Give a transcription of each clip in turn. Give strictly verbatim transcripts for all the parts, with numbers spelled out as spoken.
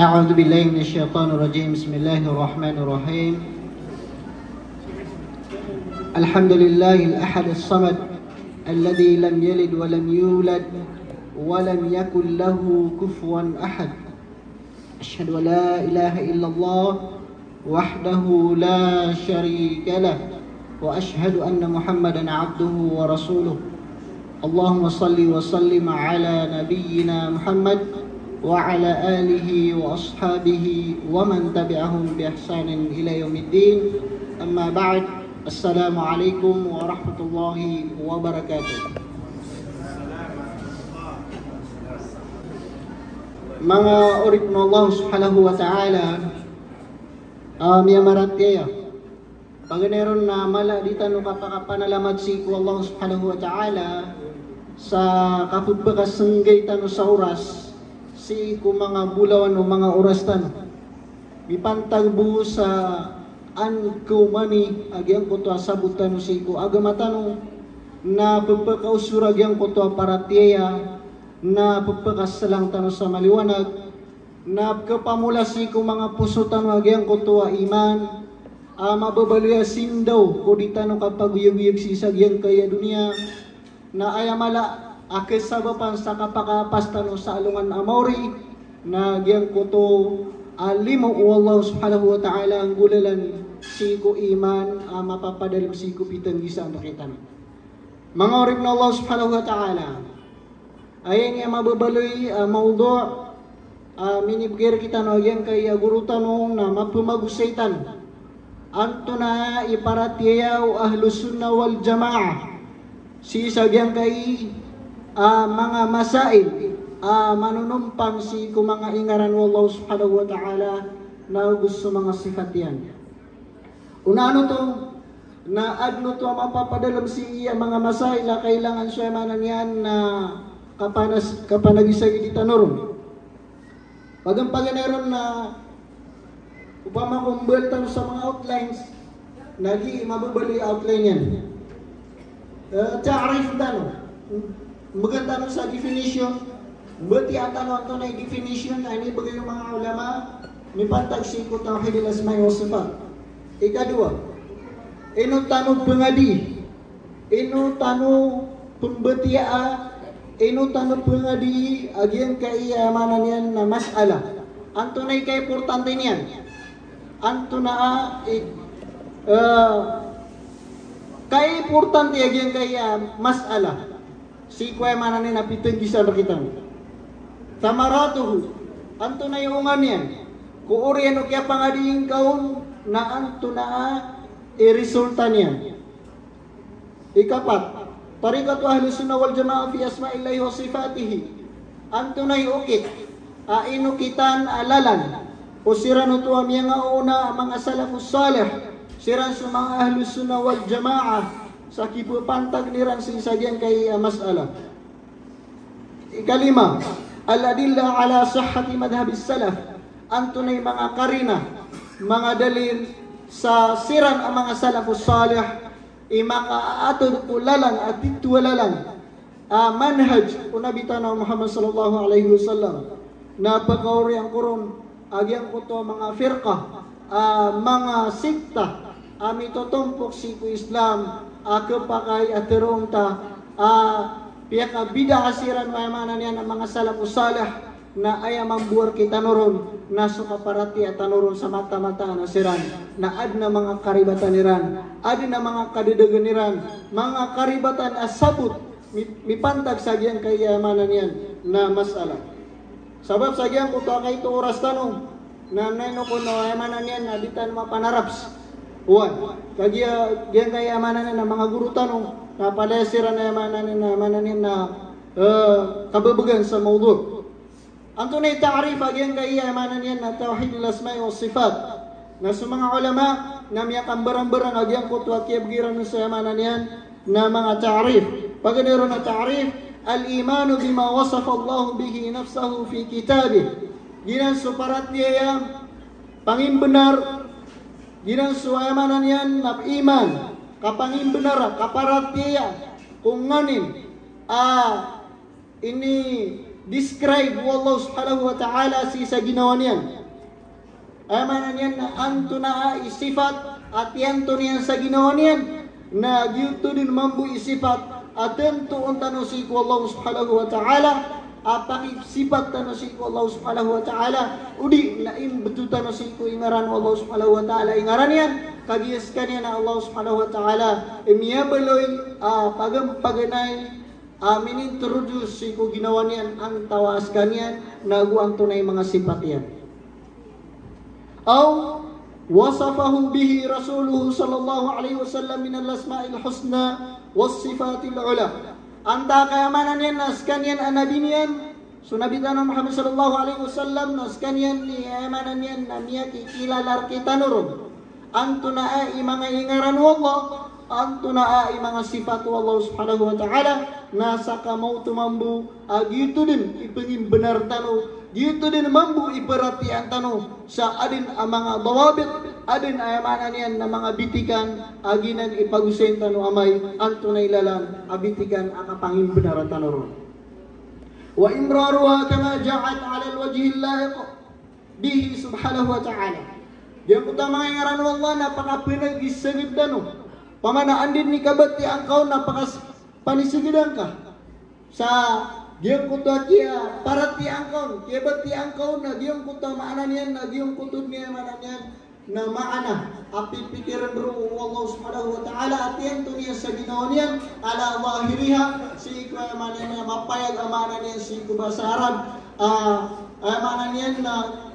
أعوذ بالله من الشيطان الرجيم. بسم الله الرحمن الرحيم. الحمد لله الأحد الصمد الذي لم يلد ولم يولد ولم يكن له كفوا أحد. أشهد أن لا إله إلا الله وحده لا شريك له، وأشهد أن محمدا عبده ورسوله. اللهم صل وسلم على نبينا محمد وعلى آله وأصحابه ومن تبعهم بإحسان إلى يوم الدين. أما بعد. السلام عليكم ورحمة الله وبركاته. Manga oripn o Allah Subhanahu wa Ta'ala a miyamaratiyaya. Paganay ron na mala di tano kapakapanalamat sii ko Allah Subhanahu wa Ta'ala sa kapepakasnggay tano sa oras sii ko manga bolawan o manga oras tano. Mipantag bo sa an ko mani a giyangkoto a sabot tano sii ko agama tano, na pepakaosor a giyangkoto a paratiyaya, na pepakaslang tano sa maliwanag, na kapamola sii ko manga poso tano a giyangkoto a iman, a mababaloy a sindaw ko di tano kapagoyagoyag sii sa giyangkaya doniya, na aya mala a kasabapan sa kapakaapas tano sa alongan a maori, na giyangkoto a limo o Allah Subhanahu wa Ta'ala a nggolalan sii ko iman a mapapadalm sii ko pitanggisaan rktano. Manga oripn o Allah Subhanahu wa Ta'ala, aya ini a mababaloy a mawdu' a minibgay rktano a giyangkaya goro tano na mapemagosay tano. Antonaa i paratiyaya o Ahlus Sunnah wal Jamaah sii sa giyangkai a manga masail a manonompang sii ko manga ingaran o Allah Subhanahu wa Ta'ala na ago so manga sifat iyan. Onaan oto na adn oto a mapapadalm sii a manga masail a kailangan so aya maana niyan na kapanas-, kapanagisagidi tano ron. Paganay ron na opama ko mbal tano sa manga outlines, na giya i mababaloy a outline iyan. Eh, ta'rif tano. Mbgan tano sa definition. Mbatiya tano antonaa i definition a inibgay o manga ulama mipantag sii ko tawhid al asma'i was sifat. Ikadowa, ino tano pngadi, ino tano pmbatiyaa, ino tano pngadi a giyangkaya maana niyan na mas'ala. Antonaa i kaimportante niyan? Antonaa i, eh, kaimportante a giyangkaya mas'ala sii ko aya maana niyan na pitanggisaan rktano? Thamaratuhu, antonaa i onga niyan? Ko oriyan o kiyapangadi ngka on na antonaa i resulta niyan? Ikapat, tariqatu Ahlus Sunnah wal Jamaah fi asma'illahi wa sifatihi. Antonaa i okit a inokitan a lalan o siran oto a miyangaoona a manga salafus salih, siran so manga Ahlus Sunnah wal Jamaah, sa kipepantag iran sii sa giyangkaya mas'ala. Ikalima, al-adillah ala sihhati madhhabis salaf. Antonaa i manga karina, manga dalil sa siran a manga salafus salih i makaatod ko lalan a titho a lalan a manhaj o Nabi tano a Muhammad sallallahu alaihi wasallam. Na pakaoriyan ko ron a giyangkoto a manga firqah, a manga sikta a mitotompok sii ko Islam, a khapakay a tharoon ta a piyakabid'ah siran o aya maana niyan a manga salafus salih, na aya mambo rktano ron na so kaparatiyaya tano ron sa mata-mataan a siran na adn a manga karibatan iran, adn a manga kadadagan iran, manga karibatan a sabot mi-, mipantag sa giyangkaya maana niyan na mas'ala. Sabap sa giyangkoto a kaito oras tano, na ino kon o aya maana niyan na di tano mapanaraps. Oway, kagiya giyangkaya maana niyan na manga goro tano, na palaya siran aya maana niyan na, maana niyan na, eh, kababgan sa mawdu'. Antonaa i ta'rif a giyangkaya aya maana niyan na tawhidul asma'i was sifat? Na so manga ulama na miyakambarang-barang a giyangkoto a kiyabgi iran sa aya maana niyan na manga ta'rif. Paganay ron a ta'rif, al-imanu bima wasafallahu bihi nafsahu fi kitabih. Giyanan so paratiyaya, pangimbnar, giyanan so aya maana niyan na iman, kapangimbnar, kaparatiyaya ko nganin a ini, describe o Allah subhanahu wa ta'ala sii sa ginawa niyan. Aya maana niyan na antonaa i sifat a tiyanto niyan sa ginawa niyan, na giyoto den mambo i sifat a tantoon tano sii ko Allah subhanahu wa ta'ala, a pakisipat tano sii ko Allah subhanahu wa ta'ala, odi na imbetoon tano sii ko ingaran o Allah subhanahu wa ta'ala, ingaran iyan, kagiya sekaniyan a Allah subhanahu wa ta'ala i miyabaloy a pagampaganay a minintroduce sii ko ginawa niyan antaa sekaniyan, na go antonaa i manga sipat iyan. Aw wasafahu bihi Rasuluhu sallallahu alaihi wasallam minal asma'il husna was sifatil ula. Antaa ka aya maana niyan na sekaniyan a Nabi niyan, so Nabi tano Muhammad sallallahu alaihi wasallam, na sekaniyan i aya maana niyan na miyakikilala rektano ron antonaa i manga ingaran o Allah, antonaa i manga sipat o Allah subhanahu wa ta'ala, na sakamaoto mambo a giyoto den i pengimbenar tano, giyoto den mambo i paratiyayaan tano sa aden a manga dawabit, aden a aya maana niyan na manga bitikan a giyanan i pagosayin tano amay antonaa i lalan a bitikan a kapangimbenar tano ron. Wa imraruha kama ja'at ala al-wajhi al-la'iq bihi subhanahu wa ta'ala. Giyangkoto a manga ingaran o Allah na pakapenagiseged tano. Pamana anda den i kabatiya angka on na pakas-, panisegedan ka. Sa giyangkoto a kiyaparatiyaya angka on, kiyabatiya angka on, na giyangkoto a maana niyan, na giyangkoto den i aya maana niyan na maana a pipikiren roo o Allah subhanahu wa ta'ala a tiyanto niyan sa ginawa niyan, ala zahiriha, sii ko aya maana niyan na mapayag a maana niyan sii ko basa Arab, a, aya maana niyan na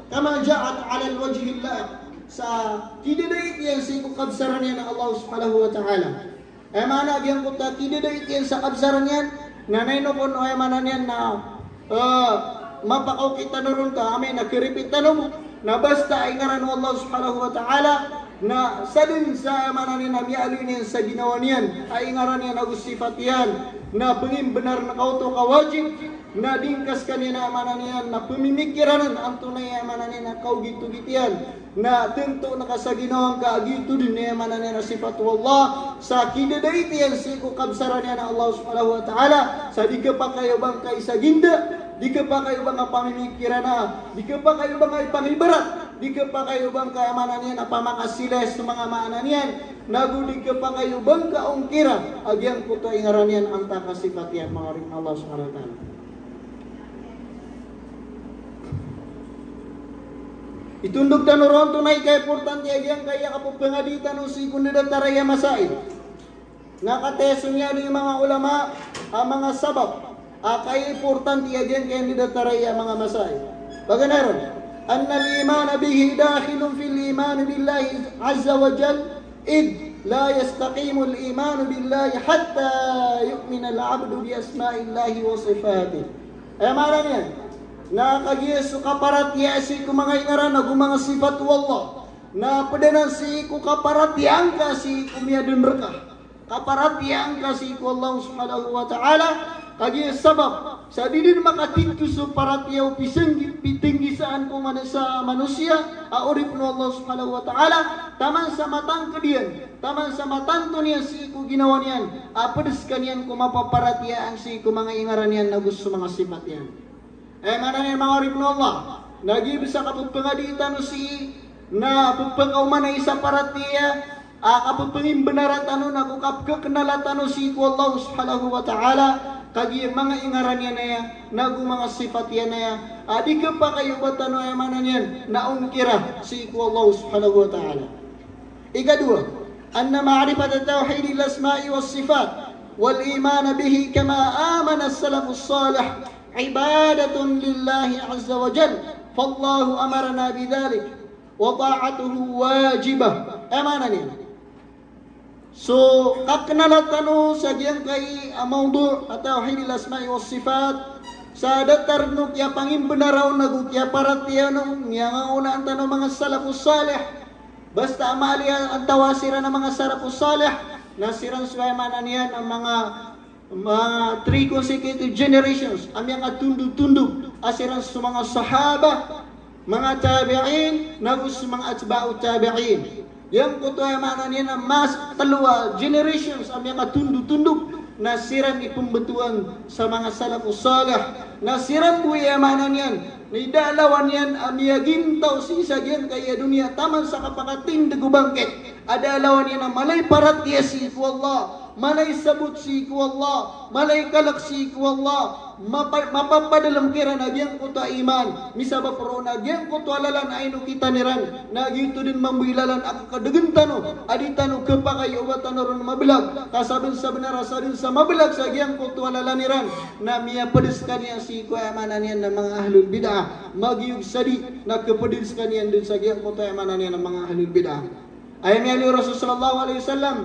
kama ja'at ala al-wajhi al-la'iq, sa kidadait iyan sii ko kabsaran iyan a Allah subhanahu wa ta'ala. Aya maana giyangkoto a kidadait iyan sa kabsaran iyan, na naino kon o aya maana niyan na, eh, mapakaokit tano ron ka amay na keripit tano bo, na basta a ingaran o Allah subhanahu wa ta'ala, na sadn sa aya maana niyan na miyaaloy niyan sa ginawa niyan a ingaran iyan ago sifat iyan, na pengimbenar angka oto ka wajib, na di ngka sekaniyan a aya maana niyan na pemimikiran antonaa i aya maana niyan na kaogitogit iyan, na tanto na ka sa ginawa ngka a giyoto den i aya maana niyan na sifat o Allah, sa kidadait iyan sii ko kabsaran iyan a Allah subhanahu wa ta'ala, sa di kapakay o ba ngka isaginda, di kapakay o ba ngka pamimikiran a, di kapakay o ba ngka ipangibarat, di kapakay o ba ngka aya maana niyan na pamakasilas so manga maana niyan, nago di kapakay o ba ngka ongkira a giyangkoto a ingaran iyan antaa ka sifat iyan, manga oripn o Allah subhanahu wa ta'ala. Itondog tano ron antonaa i kaimportante a giyangkaya kapepangadi tano sii ko ndadatar a masail. Na kataya so miyaaloy o manga ulama a manga sabap a kaimportante a giyangkaya ndadatar a manga masail. Paganay ron, anna al-imana bihi dakhilun fi al-imani billahi azza wa jal, id la yastaqimu al-imanu billahi hatta yu'mina al-abdu bi asma'illahi wa sifatih. Aya maana niyan na kagiya so kaparatiyaya sii ko manga ingaran ago manga sifat o Allah, na ped anan sii ko kaparatiyaya ngka sii ko miyadn reka. Kaparatiyaya ngka sii ko Allah subhanahu wa ta'ala, kagiya sabap sa di den makatinto so paratiyaya o pisenggi-, pitenggisaan ko manosiya, manosiya a oripn o Allah subhanahu wa ta'ala, taman sa matangked iyan, taman sa matanto niyan sii ko ginawa niyan a ped sekaniyan ko mapaparatiyaya sii ko manga ingaran iyan ago so manga sifat iyan. Aya maana niyan, manga oripn o Allah, na giya bes a kapepangadi tano sii na pepakaoma na isa paratiyaya a kapepangimbenar tano nago kapekeknal tano sii ko Allah subhanahu wa ta'ala, kagiya manga ingaran iyan aya nago manga sifat iyan aya a di kapakay o ba tano, aya maana niyan na, ongkira sii ko Allah subhanahu wa ta'ala. Ikadowa, anna ma'rifata tawhidil asma'i was sifat wal imana bihi kama amana as-salafus salih ibadatun lillahi azza wa jal, fallahu amarana bidhalik, wa ta'atuhu wajibah. Aya maana niyan, so kaknala tano sa giyangkai a mawdu' a tawhidil asma'i was sifat, sa datar o kiyapangimbenara on ago kiyaparatiyaya on, miyangaonaan tano manga salafus salih. Basta a maaliyaya antawaa siran a manga salafus salih, na siran so, aya maana niyan, a manga manga three consecutive generations a miyakatondotondog a siran so manga sahaba, manga tabi'in, nago so manga atba'u tabi'in. Giyangkoto, aya maana niyan, a mas telo a generations a miyakatondotondog Na siran i pembetowan sa manga salafus salih. Na siran bo, aya maana niyan, na i da a lawan iyan a miyagintaw sii sa giyangkaya doniya taman sa kapakatindeg o bangkit. A da a lawan iyan a mala i paratiyaya sii ko Allah, mala i sabot sii ko Allah, mala i kalek sii ko Allah, mapa-, mapapadalem kiran a giyangkoto a iman, misabap roo na giyangkoto a lalan a inokitan iran, na giyoto den mambo i lalan a kekadegen tano, a di tano kepakay o ba tano ron mabelag, ka sabensabenar a saden sa mabelag sa giyangkoto a lalan iran, na miyapedes sekaniyan sii ko aya maana niyan na manga ahlul bid'ah, magiyog sa di, na kepedes sekaniyan den sa giyangkoto aya maana niyan na manga ahlul bid'ah. Aya miyaaloy o Rasul sallallahu alaihi wasallam,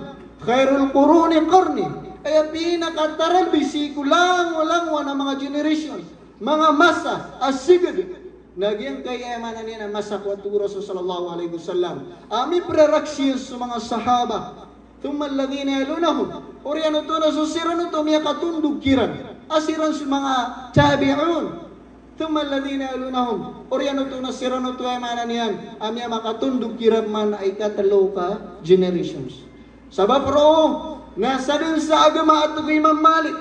"Khairul quruni qarni." Aya pinakataralbi sii ko langolangowan a manga generation, manga masa a seged, na giyangkaya aya maana niyan na masa ko a tig o Rasul sallallahu alaihi wasallam a mipraraksi iyan so manga sahaba. Thumma alladhina yalunahum. Oriyan oto na so siran oto miyakatondog kiran a siran so manga tabi'un. Thumma alladhina yalunahum. Oriyan oto na siran oto aya maana niyan a miyamakatondog kiran man a ikatelo ka generations. Sabap roo na saden sa agama a tig o Imam Malik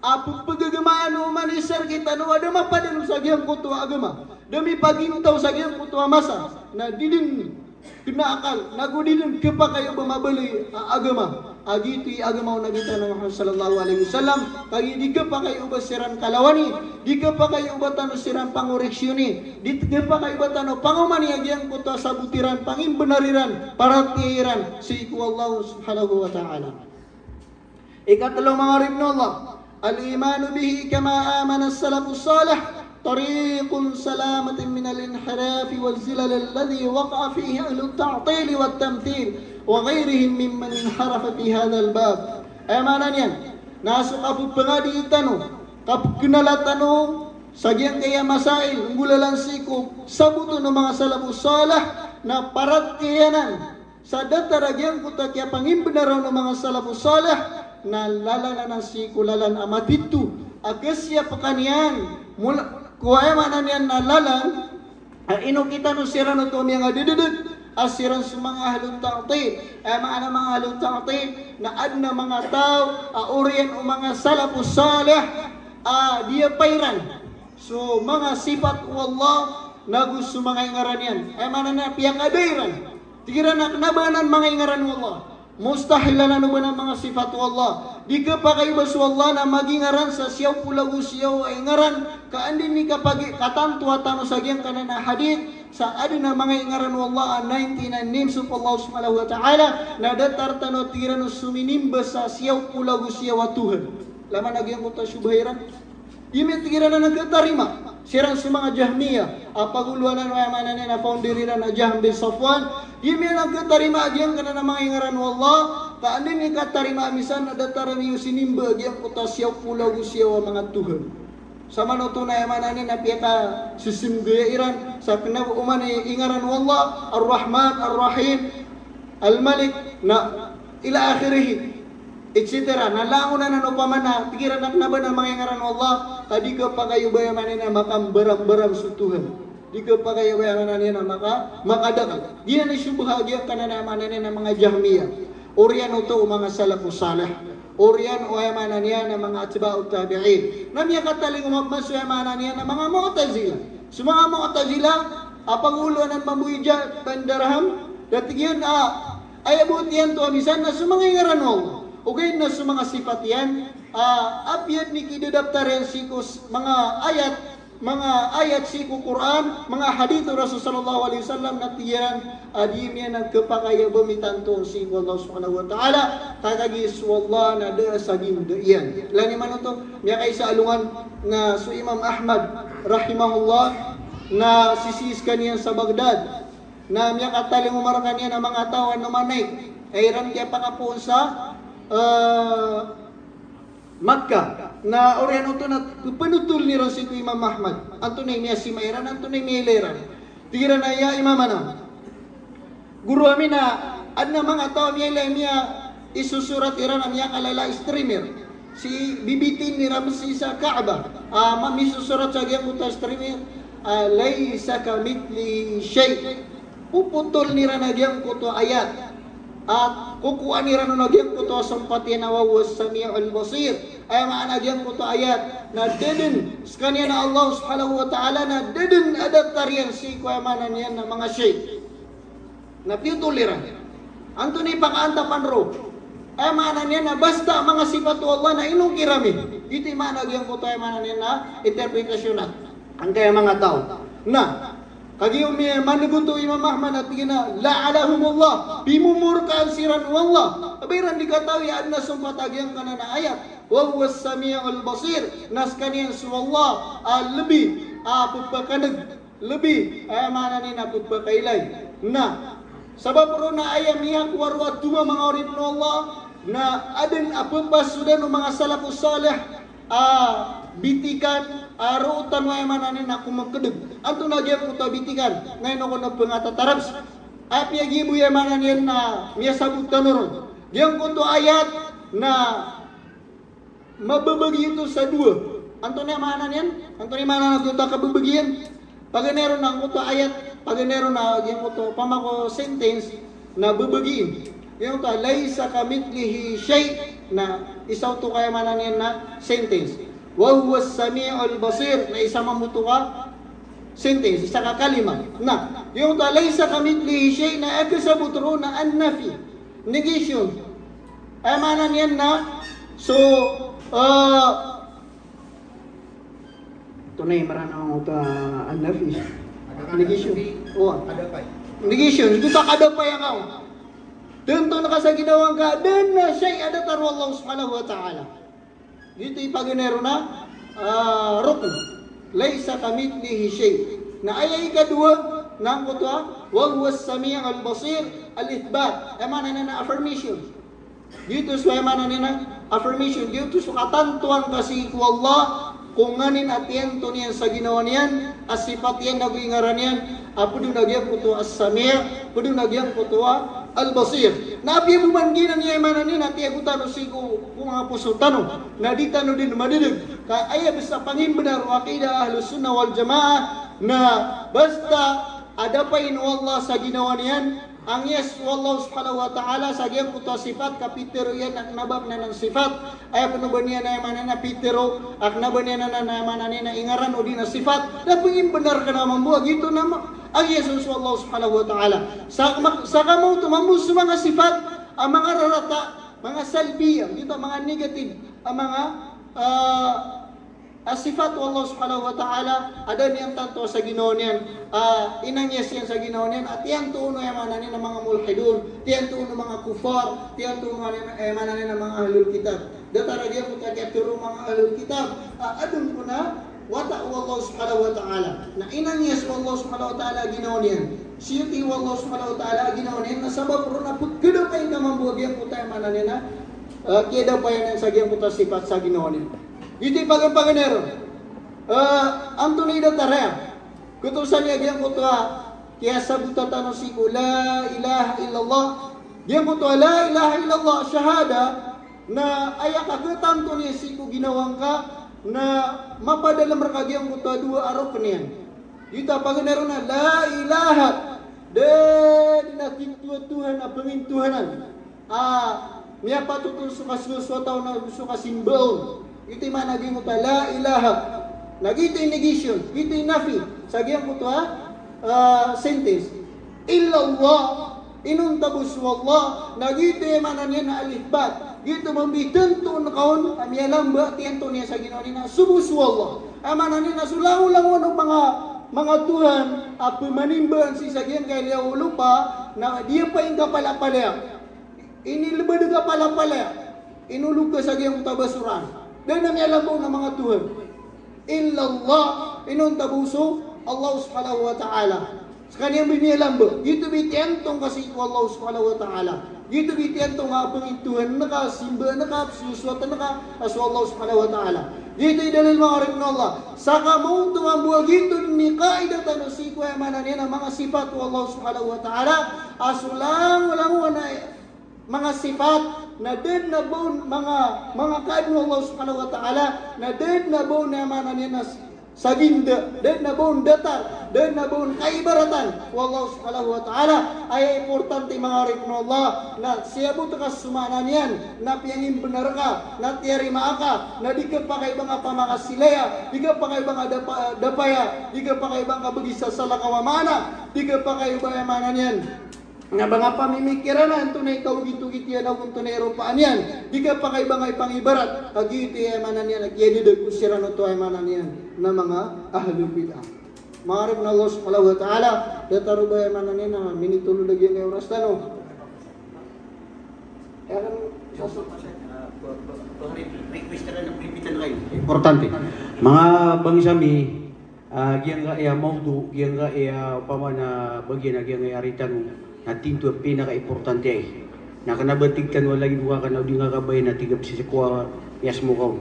a pepegagamaan o oman i isa rekitano a da mapadalem sa giyangkoto a agama, da mipagintaw sa giyangkoto a masa, na di den kena akal, nago di den kepakay o ba mabaloy a agama a giyoto i agama o Nabi tano a Muhammad sallallahu alaihi wasallam, kagiya di kepakay o ba siran kalawani, di kepakay o ba tano siran pangoreksiyoni, di kepakay o ba tano pangomani a giyangkoto a sabot iran, pangimbenar iran, paratiyaya iran sii ko Allah subhanahu wa ta'ala. Ikatelo, manga oripn o Allah, al-imanu bihi kama amana as-salafus salih tariqun salamatun minal inhirafi waz zilal alladhi waqa'a fihi ahlut ta'til wat tamthil wa ghayrihim mimman inharafa fi hadhal bab. Aya maana niyan na so kapepangadi tano, kapekenala tano sa giyangkaya masail, nggolalan sii ko sabot o manga salafus salih, na paratiyayanan sa datar a giyangkoto a kiyapangimbenar o manga salafus salih, na lalan anan sii ko lalan a matito a kasiyapekan iyan, mula ko aya maana niyan na lalan a inokitan o siran oto a miyangadededeg a siran so manga ahlut ta'til. Aya maana manga ahlut ta'til na aden a manga taw a oriyan o manga salafus salih a diyapa iran so manga sifat o Allah nago so manga ingaran iyan. Aya maana niyan na piyakada iran. Tig iran a kena ba anan manga ingaran o Allah. Mustahil anan o ba anan manga sifat o Allah. Di kepakay o ba so Allah na magingaran sa siyaw polo ago siyaw a ingaran, ka anda i kapagi-, katantoa tano sa giyangkanan a hadith, sa aden a manga ingaran o Allah a ninety-nine names of Allah subhanahu wa ta'ala, na datar tano, tig iran, o sominimba sa siyaw polo ago siyaw a Tuhan. Laman a giyangkoto a shubha iran. Di miya, tig iran, anan ketarima siran so manga Jahmiyyah, a pagoloan anan, aya maana niyan na founder iran a Jahm bin Safwan. Di miya anan ketarima a giyangkanan a manga ingaran o Allah, ka anda i katarima a misan na datar iran o sinimba a giyangkoto a siyaw polo ago siyaw a manga tuhan. Samanoto na aya maana niyan na piyakasisimgaya iran sa kena ba oman i ingaran o Allah, Ar-Rahman, Ar-Rahim, Al-Malik, na ila akhirih, et cetera. Na langon anan opama na tig iran a kena ba anan manga ingaran o Allah, ka di kepakay o ba aya maana niyan na makambarambaram so Tuhan. Di kepakay o ba aya maana niyan na maka-, makadakel. Giyanan i shubha a giyangkanan a aya maana niyan na manga Jahmiyyah. Oriyan oto o manga salafus salih. Oriyan o aya maana niyan na manga atba'ut tabi'in. Na miyakatalingoma pman so aya maana niyan na manga Mu'tazilah. So manga Mu'tazilah a pagoloan anan mambo i Ja'd bin Dirham, da tig iyan a aya boot iyan oto a misan na so manga ingaran o Allah, ogaid na so manga sifat iyan, a, apiya den i kidadaptar iyan sii ko s-, manga ayat, manga ayat sii ko Qur'an, manga hadith o Rasul sallallahu alaihi wasallam, na tig iran a di miya anan kepakay a ba mitanto sii ko Allah subhanahu wa ta'ala, ka kagiya so Allah na da a saginda iyan. Lagid man oto, miyakaisa a alongan na so Imam Ahmad rahimahullah, na sisii sekaniyan sa Baghdad, na miyakatalingoma rekaniyan a manga taw a nomanay a iran kiyapakapoon sa, eh, Makkah. Na oriyan oto na penotoln iran sii ko Imam Ahmad. Antonaa i miyasima iran, antonaa i miyailay iran. Tig iran a, "Ya Imamana, goro ami, na aden a manga taw a miyailay a miya-, isosorat iran a miyakalala a streamer. Sii, bibitinin iran sii sa Ka'bah. A, ma-, misosorat sa giyangkoto a streamer a, 'Laysa kamithlihi shay'.'" Popotoln iran a giyangkoto a ayat. At kokowan iran on a giyangkoto a sompat iyan a wa huwas sami'ul basir. Aya maana a giyangkoto a ayat na da dn, skaniyan a Allah subhanahu wa ta'ala na da dn a datar iyan sii ko aya maana niyan na manga shay. Na piyotol iran. Antonaa i pakaantapan ron? Aya maana niyan na basta manga sipat o Allah na inongkir ami. Giyoto i maana giyangkoto aya maana niyan na interpretasyon a angkaya manga taw. Na kagiya miyamaneg oto o Imam Ahmad a tig iyan a la'anahumullah, pimomorkaan siran o Allah. Ba iran di katawi a adn a sompat a giyangkanan a ayat. Wa huwas sami'ul basir, na skaniyan so Allah a lbi a pphakandg, lbi, aya maana niyan na pphakailay. Na sabap ron na aya miyakowa roo a doma, manga oripn o Allah, na adn a pphasodaan o manga salafus salih a bitikan a roo tano, aya maana niyan na komkdg. Antonaa giyangkoto a bitikan? Na ino kon a pngatatarabs a piyagibo, aya maana niyan na miyasabot tano ron. Giyangkoto a ayat na mababagi oto sa dowa. Antonaa i maana niyan? Antonaa i maana niyan oto a kababagi iyan? Paganay ron angkoto a ayat, paganay ron a giyangkoto pamako sentence na babagiin. Giyangkoto a laysa kamithlihi shay, na isa oto ka aya maana niyan na sentence. Wa huwas sami'ul basir, na isa mambo oto ka sentence, isa ka kalima. Na giyangkoto a laysa kamithlihi shay na aya kasabot ron na an-nafi. Negation. Aya maana niyan na, so, ah, antonaa i Mranaw angkoto a an-nafi? Negation. O. Negation. Giyoto a kadapay angka on. Tanto na ka sa ginawa ngka, da dn a shay a datar o Allah subhanahu wa ta'ala. Giyoto i paganay ron a, ah, rukn. Laysa kamithlihi shay. Na aya ikadowa na angkoto a wa huwas sami'ul basir, al-ithbat. Aya maana niyan na affirmation. Giyoto so aya maana niyan na affirmation. Giyoto so katantoan ka sii ko Allah, ko nganin a tiyanto niyan sa ginawa niyan, a sipat iyan ago ingaran iyan, a pd on a giyangkoto a as-sami', pd on a giyangkoto a al-basir. Na apiya bo man giyanan i aya maana niyan na tiyago tano sii ko, ko manga poso tano, na di tano dn madadg. Ka aya bs a pangimbnar o aqidah Ahlus Sunnah wal Jamaah na basta a dapain o Allah sa ginawa niyan, a ngiyas o Allah subhanahu wa ta'ala sa giyangkoto a sipat ka pitharo iyan a kna ba anan a sifat. Aya pn o ba niyan aya maana niyan a pitharo a kna ba niyan anan aya maana niyan a ingaran odi na sifat. Na pangimbnar ka na mambo a giyoto na ma-, a ngiyas o Allah subhanahu wa ta'ala. Sa ma-, sa kamaoto mambo so manga sifat a manga rarata, manga salbiyah, giyoto a manga negative a manga, ah, a sifat o Allah subhanahu wa ta'ala a da niyan tanto sa ginawa niyan, a inangiyas iyan sa ginawa niyan, a tiyanto on o aya maana niyan a manga mulhidun, tiyanto on o manga kuffar, tiyanto on o aya maana niyan a manga ahlul kitab. Datar a giyangkoto a kiyatharo o manga ahlul kitab a adn kon a wata o Allah subhanahu wa ta'ala. Na inangiyas o Allah subhanahu wa ta'ala a ginawa niyan. Siyoti o Allah subhanahu wa ta'ala a ginawa niyan, na sabap ron na pkadapay ka mambo a giyangkoto a aya maana niyan a, ah, kiyadapay niyan sa giyangkoto a sipat sa ginawa niyan. Giyoto i paganay ron. Ah, antonaa i datar iyan? Katosan iyan giyangkoto a kiyasabota tano sii ko la ilaha illallah. Giyangkoto a la ilaha illallah, shahada, na aya kakhatanto niyan sii ko ginawa ngka na mapadalm rka giyangkoto a dowa a rokn iyan. Giyoto a paganay ron a la ilaha, da dn a titho a tohan a pangintohanan a miyapatot on so kasosoatan ago so kasimba on. Giyoto i maana giyangkoto a la ilaha. Na giyoto i negation, giyoto i nafi sa giyangkoto a, ah, sentence. Illallah, inonta bo so Allah, na giyoto i maana niyan na al-ithbat. Giyoto mambo i tanto on ka on a miyalamba a tiyanto niyan sa ginawa niyan na so bo so Allah. Aya maana niyan na so langolangon o manga, manga tohan a pmanimbaan sii sa giyangkaya liyawaw o lopa, na di a paingkapalapalaya. Inilbad ka palapalaya, inolog ka sa giyangkoto a basoraan. Da dn a miyalamba on a manga tohan. Illallah, inonta bo so Allah subhanahu wa ta'ala. Skaniyan bo i miyalamba. Giyoto bo i tiyanto ngka sii ko Allah subhanahu wa ta'ala. Giyoto bo i tiyanto ngka a pangintohanan ka, simbaan ka, psosoatan ka a so Allah subhanahu wa ta'ala. Giyoto i dalil, manga oripn o Allah. Sa kamaoto mambo a giyoto dn i kaidah tano sii ko aya maana niyan a manga sifat o Allah subhanahu wa ta'ala a so langolangon a manga sifat, na da dn a ba on manga, manga kaadn o Allah subhanahu wa ta'ala, na da dn a ba on aya maana niyan na s-, Sa ginda, da dn a ba on datar, da dn a ba on kaibaratan o Allah subhanahu wa ta'ala. Aya importante, manga oripn o Allah, na siyabot ka so maana niyan na piyangimbnar ka, na tiyarima ka, na di ka pakaiba nga pamakasilaya, di ka pakaiba nga dapa-, dapaya, di ka pakaiba nga bgi sa salakaw a maana, di ka pakaiba, aya maana niyan, na ba nga pamimikiran a antonaa i kaogit-ogit iyan ago antonaa i ropaan iyan, di ka pakaiba nga ipangibarat, kagiya aya maana niyan a kiyadadg ko siran oto, aya maana niyan na manga ahlul bid'ah. Manga oripn o Allah subhanahu wa ta'ala, datar o ba, aya maana niyan na minitolod a giyangkai a oras tano. Aya kan saso- Importante. Manga bangsa mi, ah, giyangkai a mawdu, giyangkai a, opama na bagian a giyangkai a ari tano, na tinto a pinakaimportante ai. Na kna ba tig tano a lagid o kakna o di nga kabaya na tig a psisikowa, miyasmokaw.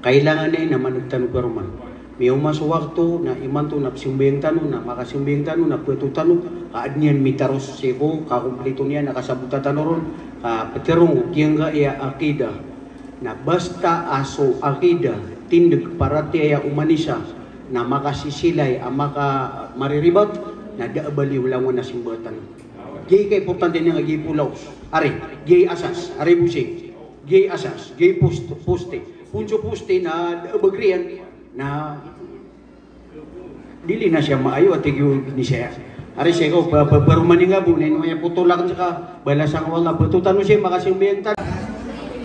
Kailangan ai na maneg tano paroman. Miyaoma so wakto na imanto na pzambayang tano, na makasambayang tano, na pto tano, ka adn iyan mitaros sii ko kakomplito niyan a kasabota tano ron, ka ptharoon ko giyangkai a aqidah. Na basta a so aqidah, tindg, paratiyaya o manosiya, na makasisilay a maka-, mariribat, na da a bali o langon a simba tano. Giyai kaimportante niyan ka giyai polaos. Ari, giyai asas, ari bosing. Giyai asas, giyai post-, poste. Poon so poste na da a ba gr iyan, na di linaw siya maayo a tig iyo ni siya. Ari sii ko pa, pa, paroman ingka bo, na ino aya potol akn sii ka, balasan o Allah, pto tano sii, makasambayang tano.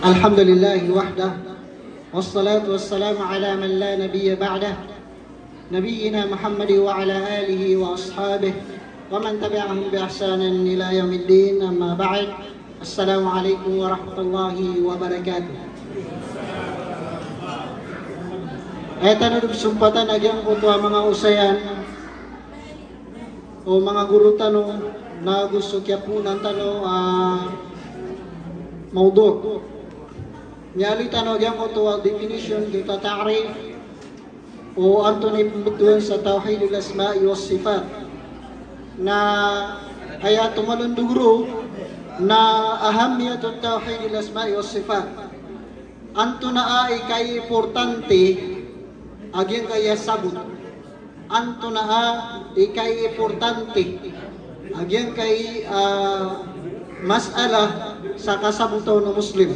Alhamdulillahi wahdah. Wassalatu wassalamu ala man la nabiyya ba'dah. Nabiyyina Muhammad wa ala alihi wa ashabihi wa man tabi'ahum bi ihsanin ila yawmiddin, amma ba'd. Assalamu alaikum warahmatullahi wabarakatuh. Aya tano dn pzompatan a giyangkoto a manga osayan o manga goro tano, na go so kiyapoonan tano a mawdu'. Miyaaloy tano a giyangkoto a definition, giyoto a ta'rif o antonaa i pmbtowan sa tawhidul asma'i was sifat. Na aya tomalondog roo na ahammiyatut tawhidil asma'i was sifat. Antonaa i kaiimportante a giyangkai a sabot. Antonaa i kaiimportante a giyangkai, ah, masalah sa kasabota o Muslim.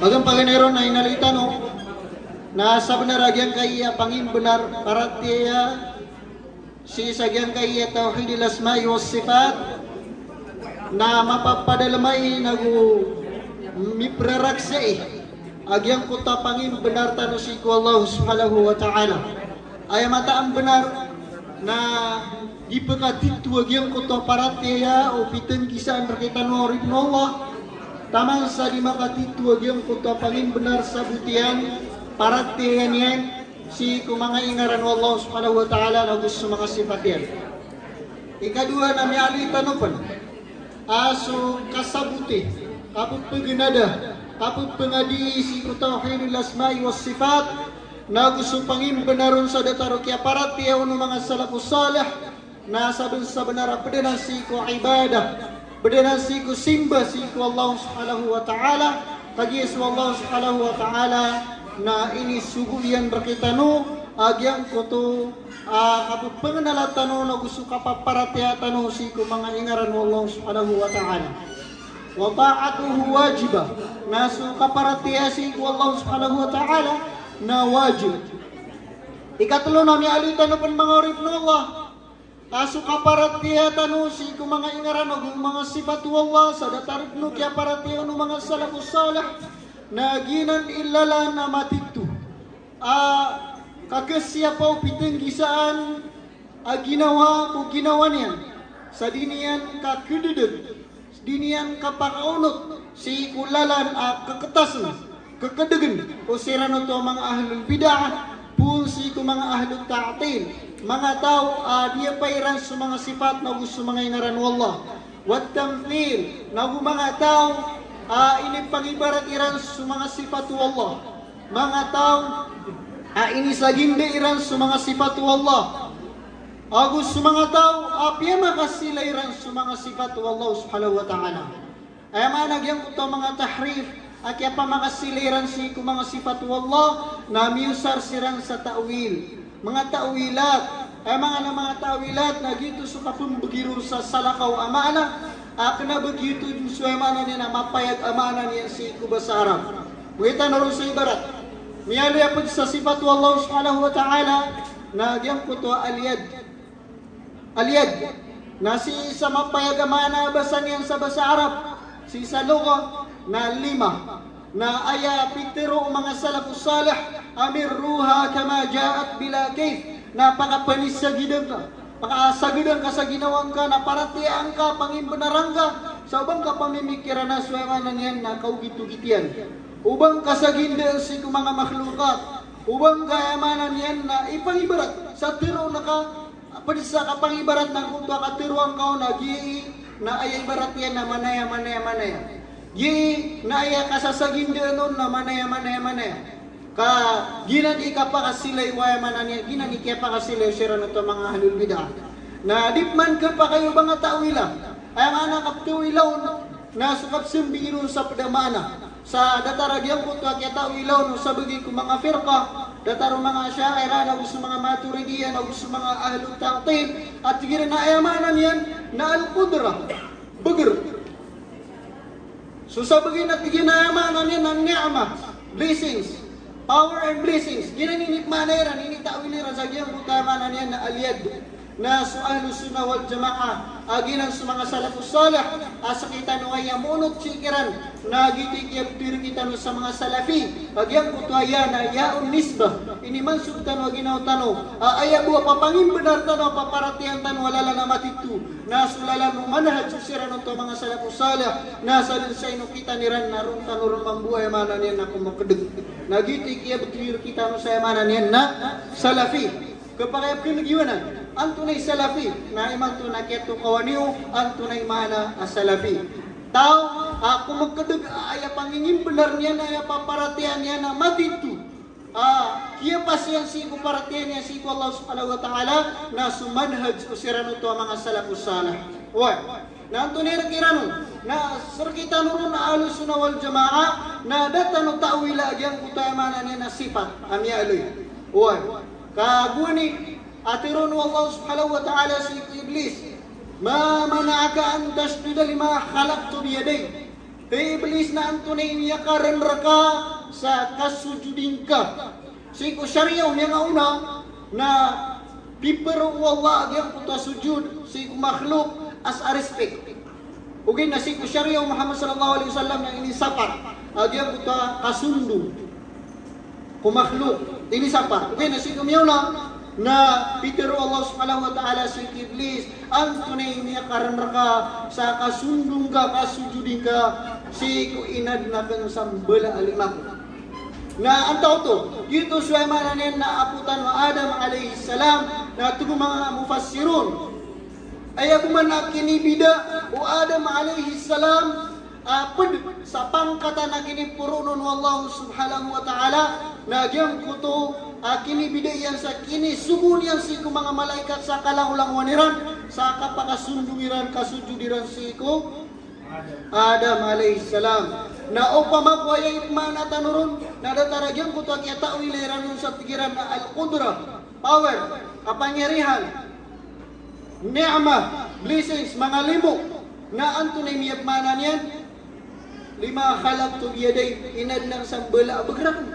Paganay ron na inaloy tano na sabnar a giyangkai a pangimbnar paratiyaya sii sa giyangkai a tawhidil asma'i was sifat na mapapadalm ai nago mipraraksai a giyangkoto a pangimbnar tano sii ko Allah subhanahu wa ta'ala. Aya mataan a bnar na di pkatito a giyangkoto a paratiyaya o pitnggisaan rktano a oripn o Allah. Taman sa di makatito a giyangkoto a pangimbnar sabot iyan, paratiyaya niyan sii ko manga ingaran o Allah subhanahu wa ta'ala nago so manga sifat iyan. Ikadowa na miyaaloy tano pn a so kasaboti, kapphgnada, kapphngadi sii ko tawhidul asma'i was sifat, nago so pangimbnar on sa datar o kiyaparatiyaya on o manga salafus salih, na sabnsabnar a pd anan sii ko ibadah, pd anan sii ko simba sii ko Allah subhanahu wa ta'ala, kagiya so Allah subhanahu wa ta'ala na inisogo iyan rktano a giyangkoto a kapphgnala tano nago so kapaparatiyaya tano sii ko manga ingaran o Allah subhanahu wa ta'ala. Wa ta'atuhu wajibah, na so kaparatiyaya sii ko Allah subhanahu wa ta'ala na wajib. Ikatlo na miyaaloy tano pn manga oripn o Allah, a so kaparatiyaya tano sii ko manga ingaran ago manga sifat o Allah sa datar dn o kiyaparatiyaya on o manga salafus salih na giyanan i lalan a matito a kakasiyapa o pitnggisaan a ginawa ko ginawa niyan sa di niyan kakdadg, di niyan kapakaonot sii ko lalan a kktasn, kkdgn o siran oto a manga ahlul bid'ah, poon sii ko manga ahlut ta'til, manga taw a diyapa iran so manga sifat nago so manga ingaran o Allah. Wat tamthil, nago manga taw a inipangibarat iran so manga sifat o Allah. Manga taw a inisaginda iran so manga sifat o Allah. Ago so manga taw a piyamakasila iran so manga sifat o Allah subhanahu wa ta'ala. Aya maana giyangkoto a manga tahrif, A kiyapamakasilay iran sii ko manga sifat o Allah na miyosar siran sa ta'wil. Manga ta'wilat. Aya maana a manga ta'wilat na giyoto so kapmbgi ron sa salakaw a maana. A kna ba giyoto so aya maana niyan a mapayag a maana niyan sii ko basa Arab. Miyatano ron sa ibarat. Miyaaloy a pd sa sifat o Allah subhanahu wa ta'ala na giyangkoto a al-yad. Al-yad. Na sii sa mapayag a maana a basa niyan sa basa Arab, sii sa lugha, na lima. Na aya pitharo o manga salafus salih, "Amirruha kama ja'at bila kayf." Na pakapanisagidan ka, pakasagadan ka sa ginawa ngka, na paratiyayaan ka, pangimbnaran ka, sa o ba ngka pamimikiran a so aya maana niyan na kaogit-ogit iyan. O ba ngka saginda sii ko manga makhluqat. O ba ngka aya maana niyan na ipangibarat sa tharoon ka, pd sa kapangibarat na giyangkoto a katharoa ngka on na giyai na aya ibarat iyan na manaya, manaya, manaya. Giyai na aya kasasagindaan on na manaya, manaya, manaya. Ka giyanan i kapakasilay o aya maana niyan, giyanan i kiyapakasilay siran oto a manga ahlul bid'ah. Na di pman khapakay o ba ngka ta'wila. Aya maana a kapta'wila on na so kapsmbing iron sa pd a maana. Sa datar a giyangkoto a kiyata'wila on o sabagi ko manga firqa, datar o manga Asha'irah, nago so manga Maturidiyyah, nago so manga Ahlut Ta'til, a tig iran a aya maana niyan na al-qudrah, bgr. So sabagi na tig iran a aya maana niyan na ni'mah, blessings, power and blessings. Giyanan i inipmaana iran, inita'wil iran sa giyangkoto a aya maana niyan na al-yad. Na so Ahlus Sunnah wal Jamaah, a giyanan so manga salafus salih, a sktano aya monot sii kiran, na giyoto i kiyabtowi rktano sa manga Salafi, a giyangkoto a ya na ya'un nisbah, inimansub tano a ginawa tano, a aya bo a papangimbnar tano, a paparatiyayaan tano a lalan a matito, na so lalan o manhaj o siran oto a manga salafus salih, na sa dn sa inokitan iran na ron tano ron mambo aya maana niyan na komakdg. Na giyoto i kiyabtowi rktano sa aya maana niyan na Salafi. Khapakay a pkhan'g iyo anan, antonaa i Salafi? Na imanto na kiyatokawan iyo, antonaa i maana a Salafi. Taw a komakdg a aya pangingimbnar niyan, aya paparatiyayaan iyan a matito, a kiyapas iyan sii ko paratiyaya niyan sii ko Allah subhanahu wa ta'ala, na so manhaj o siran oto a manga salafus salih. Oway. Na antonaa i rk iran on? Na sii rktano ron a Ahlus Sunnah wal Jamaah, na da tano ta'wila giyangkoto a aya maana niyan na sifat a miyaaloy. Oway. Ka gowani a tharoon o Allah subhanahu wa ta'ala sii ko Iblis, "Ma mana'aka an tasjuda lima khalaqtu biyadayya?" Hay Iblis, na antonaa i miyakarn rka sa kasujudi ngka? Sii ko shariah o miyangaona na piparo o Allah a giyangkoto a sujud sii ko makhluq a sa respect. Ogaid na sii ko shariah o Muhammad sallallahu alaihi wasallam na inisapar a giyangkoto a kasundong ko makhluq, inisapar. Ogaid na sii ko miyaona na pitharo o Allah subhanahu wa ta'ala sii ki Iblis, antonaa i miyakarn rka sa kasundong ka, kasujudi ngka sii ko inadn akn sa mbala a lima ko. Na antaa oto? Giyoto so aya maana niyan na apo tano a Adam alayhis salam, na tig o manga mufassirun, aya bo man a kinibida o Adam alayhis salam a pd sa pangkatan a kiniporoon o Allah subhanahu wa ta'ala, na giyangkoto a kinibida iyan sa kinisogo niyan sii ko manga malaikat sa kalangolangowan iran, sa kapakasundong iran, kasujud iran sii ko Adam alayhis salam. Na opama ko aya ipmaana tano ron, na datar a giyangkoto a kiyata'wila iran on sa tig iran a al-qudrah, power, kapangyarihan, ni'mah, blessings, manga limo. Na antonaa i miyapmaana niyan? Lima khalaqtu biyadayya, inadn akn sa mbala a bgr akn.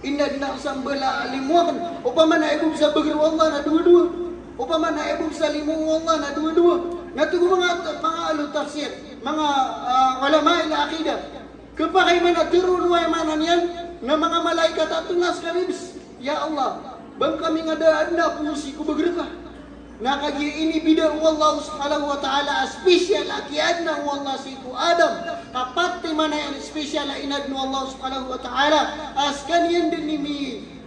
Inadn akn sa mbala a limo akn. Opama na aya bo sa bgr o Allah na dowa-dowa. Opama na aya bo sa limo o Allah na dowa-dowa. Na tig o manga, manga ahlut tafsir, manga, ah, ulama il aqidah, khapakay man a tharoon o aya maana niyan na manga malaikat a tonaa skami bs, ya Allah, ba ngka mingadn a adn a poon sii ko bgr ka. Na kagiya inibida o Allah subhanahu wa ta'ala a special a kiyaadna o Allah sii ko Adam, ka pati man aya special a inadn o Allah subhanahu wa ta'ala a skaniyan dn i mi,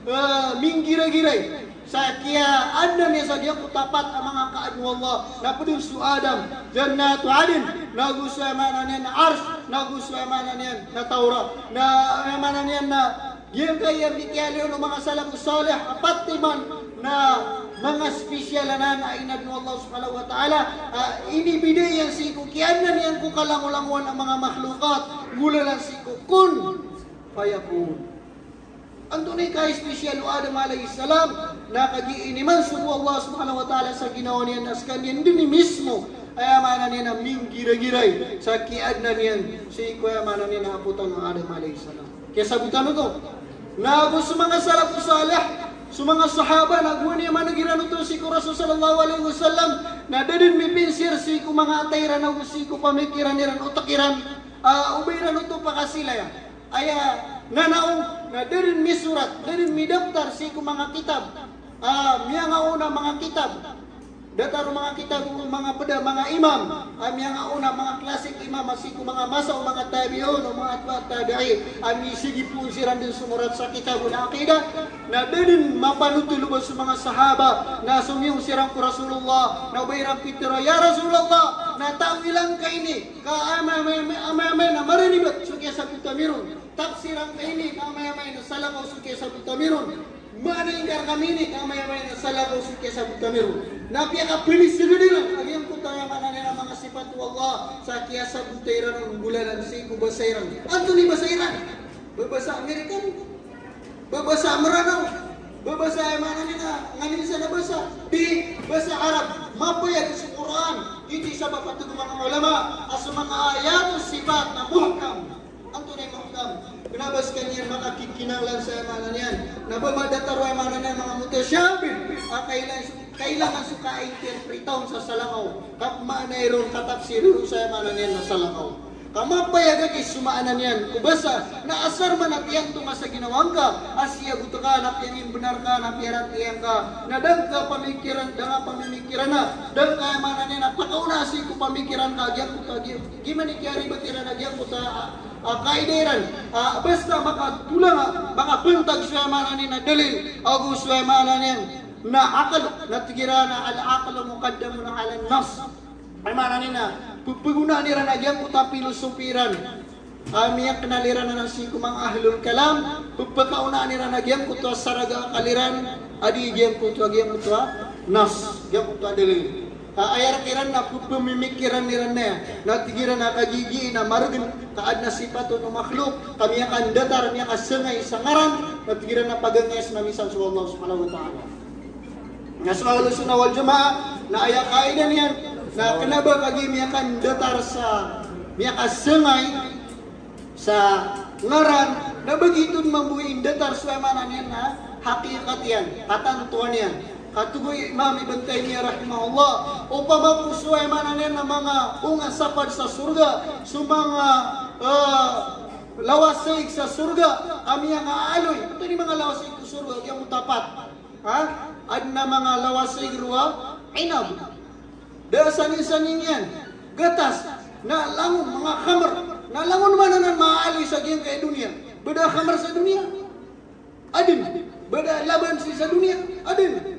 eh, minggiragiray sa kiyaadna niyan sa giyangkoto a pat a manga kaadn o Allah, na pd on so Adam, Jannatu Adn, nago so aya maana niyan na Arsh, nago so aya maana niyan na Tawrah, na aya maana niyan na giyangkaya a mikiyaaloy on o manga salafus salih a pati man na Manga special anan a inadn o Allah subhanahu wa ta'ala, a inibida iyan sii ko kiyaadna niyan ko kalangolangowan a manga makhluqat, nggolalan sii ko kun fayakun. Antonaa i ka-special o Adam alayhis salam, na kagiya inimanso o Allah subhanahu wa ta'ala sa ginawa niyan na skaniyan dn i mismo, aya maana niyan na minggiragiray sa kiyaadna niyan sii ko aya maana niyan na apo tano a Adam alayhis salam. Kiyasabotan oto. Na ago so manga salafus salih, so manga sahaba, na gowani a maneg iran oto sii ko Rasul sallallahu alayhi wasallam, na da dn mipinsir sii ko manga atay iran ago sii ko pamikiran iran, otak iran, a, o ba iran oto pakasilaya. Aya nanaw na da dn misorat, da dn midaptar sii ko manga kitab, a, miyangaona manga kitab. Datar o manga kitab o manga pd a manga imam, a, miyangaona manga classic imam a sii ko manga masa o manga tabi'un, o manga atba' tabi'in, a misigip on siran dn somorat sa kitabul aqidah, na da dn mapanotol o ba so manga sahaba, na somiyong siran ko Rasulullah, na o ba iran pitharo, "Ya Rasulullah, na tawilan ka ini, ka amay-amay, amay-amay na maranibat so kiyasabota mi ron. Tafsiran ka ini, ka amay-amay na salakaw so kiyasabota mi ron. Maana ingka rkami ini, ka amay-amay na salakaw so kiyasabota mi ron." Na piyakapelisgd iran a giyangkoto a aya maana niyan a manga sipat o Allah sa kiyasabota iran on, nggolalan sii ko basa iran. Antonaa i basa iran? Ba basa Amerikan? Ba basa Mranaw? Ba basa aya maana niyan a nganin sa na basa? Di, basa Arab. Mapayag so Qur'an. Giyoto i sabap a tig o manga ulama a so manga ayatus sifat na muhkam. Antonaa i muhkam? Kna ba skaniyan makakikinanglan sa aya maana niyan. Na ba madatar o aya maana niyan a manga mutashabih a kailangan so, kailangan so ka-interpret on sa salakaw, kapmaanai ron, katafsir ron sa aya maana niyan na salakaw. Ka mapayag a giya so maana niyan ko basa na asar man a tiyanto ka sa ginawa ngka, a siyagot ka, na piyangimbnar ka, na piyaratiyaya ngka, na da ngka pamikiran, da ngka pamimikiran a, da ngka aya maana niyan a pakaona sii ko pamikiran ka a giyangkoto a giya, giya man i kiyaribat iran a giyangkoto a, a, kaida iran, a, basta makatolang a, makapantag so aya maana niyan a dalil, ago so aya maana niyan na akal, na tig iran a al-aqlu muqaddamun alan-nass. Aya maana niyan na pphgonaan iran a giyangkoto a pilosopi iran a miyaknal iran anan sii ko manga ahlul kalam, pphakaonaan iran a giyangkoto a saraga a akal iran, a di giyangkoto a, giyangkoto a nass, giyangkoto a dalil. A, aya rk iran na pphmimikiran iran na, na tig iran a kagiya giya na margn, ka adn a sipat on o makhluk, ka miyakandatar, miyakasangay sa ngaran, na tig iran na pagangayas na misan so Allah subhanahu wa ta'ala. Na so Ahlus Sunnah wal Jamaah, na aya kaida niyan, na kna ba kagiya miyakandatar sa, miyakasangay sa ngaran, na ba giyoto dn mambo i ndatar so aya maana niyan na hakikat iyan, katantoan iyan. Katig o Imam Ibn Taymiyyah rahimahullah, opama ko so aya maana niyan na manga onga sa pd sa sorga, so manga, eh, lawasaig sa sorga a miyangaaloy. Antonaa i manga lawasaig ko sorga? Giyangkoto a pat. Ha? Adn a manga lawasaig roo a inab. Da a saningsaning iyan. Gatas. Na langon, manga khamr. Na langon man anan maaloy sa giyangkai a doniya. Ba da a khamr sa doniya? Adn. Ba da a laban sii sa doniya? Adn.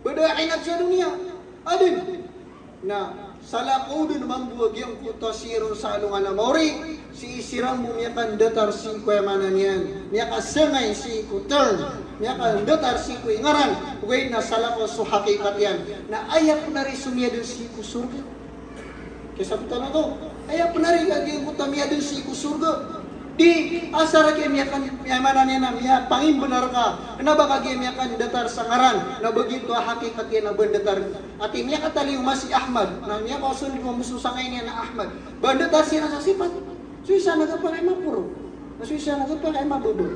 Ba da a inab sa doniya? Adn. Na salakaw dn mambo a giyangkoto a sii ron sa alongan a maori, sii siran bo miyakandatar sii ko aya maana niyan, miyakasangay sii ko term, miyakandatar sii ko ingaran, ogaid na salakaw so hakikat iyan. Na aya pn ari so miyadn sii ko sorga. Kiyasabotan oto, aya pn ari ka giyangkoto a miyadn sii ko sorga. Di, asar ka miyakan, aya maana niyan na miyapangimbnar ka, kna ba kagiya miyakandatar sa ngaran, na ba giyoto a hakikat iyan a ba ndatar. Ati miyakataliyo ma si Ahmad, na miyakaosol dn mambo so sangay niyan a Ahmad. Ba ndatar siran sa sipat. So isa na kapakay maporo. Na so isa na kapakay mababa.